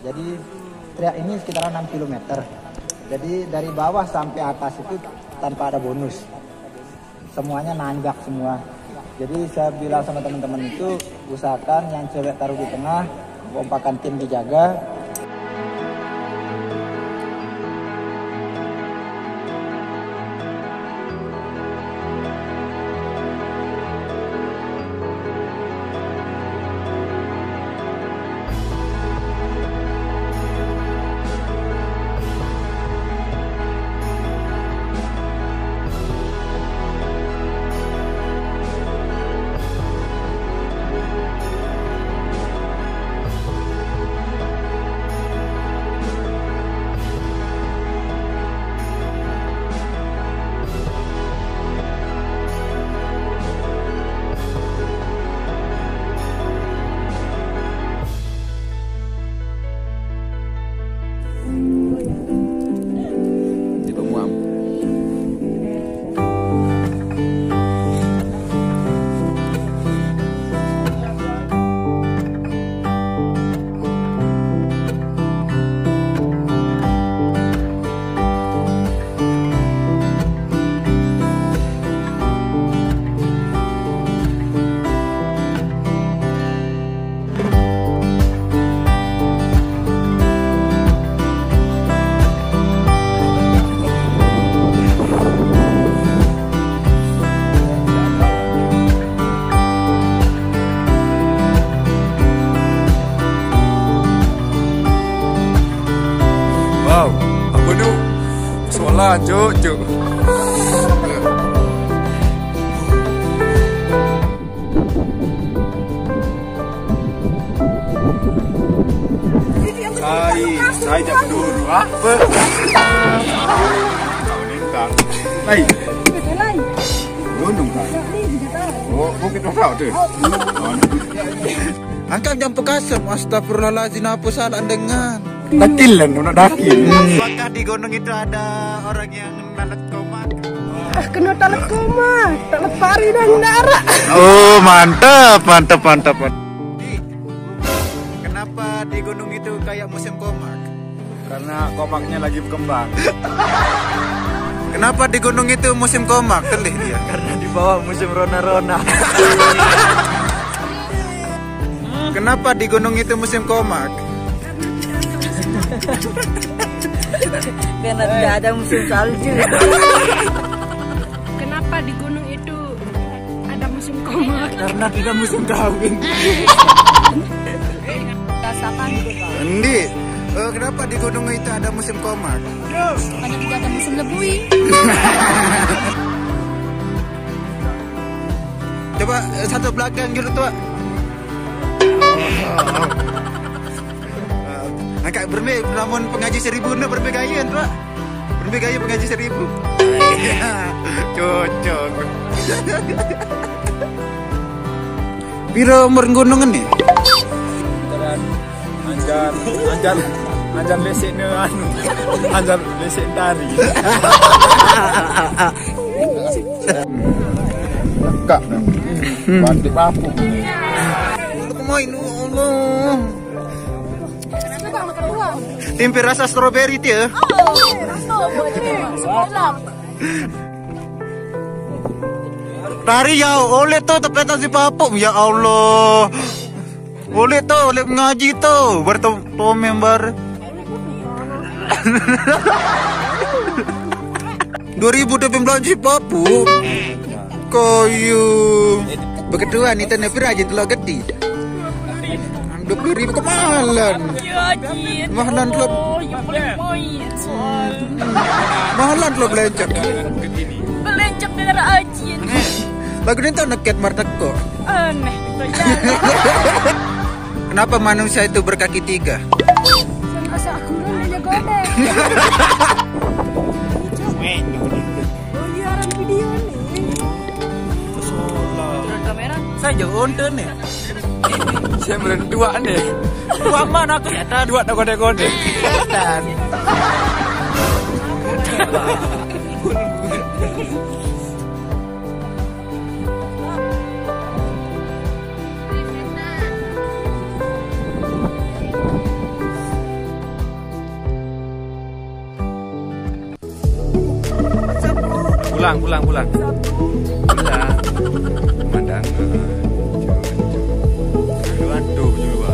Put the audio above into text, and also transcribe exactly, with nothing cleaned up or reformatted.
Jadi, trek ini sekitar enam kilometer. Jadi, dari bawah sampai atas itu tanpa ada bonus. Semuanya nanjak semua. Jadi, saya bilang sama teman-teman itu, usahakan yang cewek taruh di tengah, kompakan tim dijaga. Wow, apa tu? Sekolah, cuk, cuk. Saya, saya tak peduli apa. Kau ni tak. Hai. Gunung kan? Oh, bukit orang tu. Angkat jam pekasem, astagfirullahalazim, apa salah dengan? Dakilan, nak dakil. Apakah di gunung itu ada orang yang lalat komak? Ah, kena talat komak, talat pari dan darah. Oh, mantap, mantap, mantap, mantap. Kenapa di gunung itu kayak musim komak? Karena komaknya lagi berkembang. Kenapa di gunung itu musim komak? Telih dia. Karena di bawah musim rona-rona. Kenapa di gunung itu musim komak? Karena tidak ada musim salju. Kenapa di gunung itu ada musim komak? Karena tidak musim kawin. Rasakan gitu, Pak. Endi, eh, kenapa di gunung itu ada musim komak? Karena tidak ada musim lebui. Coba, eh, satu belakang dulu, Tuak. Angkat bermik, lamun pengaji seribu ni bermik gaya, Tuak. Bermik gaya pengaji seribu. Cocok. Piro umur gunung ni? Anjar, anjar, anjar lesek ni anu. Anjar lesek tari. Kak, bantik papu. Aku main, Allah. Tempe rasa strawberry dia. Tari ya, oleh tu tepetan si papu. Ya Allah. Oleh tu, oleh mengaji tu. Bertemu member. Dua ribu tu pembelanja papu. Koyu. Beketuan ni tanah pira je telok geti. Dua puluh ribu kemahalan. Mahalan telok. Mahalan telok belancak. Belancak daerah Ajin. Lagu ni tahu neket marteko. Aneh. Kenapa manusia itu berkaki tiga? Masa aku dulu ya godek. Oh iya, orang video ni. Turun kamera. Saya jauh onte ni. Saya belum dua ni. Dua mana aku? Dua tak kode-kode. Setan. Pulang, pulang, pulang. Pulang. Pemandangan. Waduh, dulu.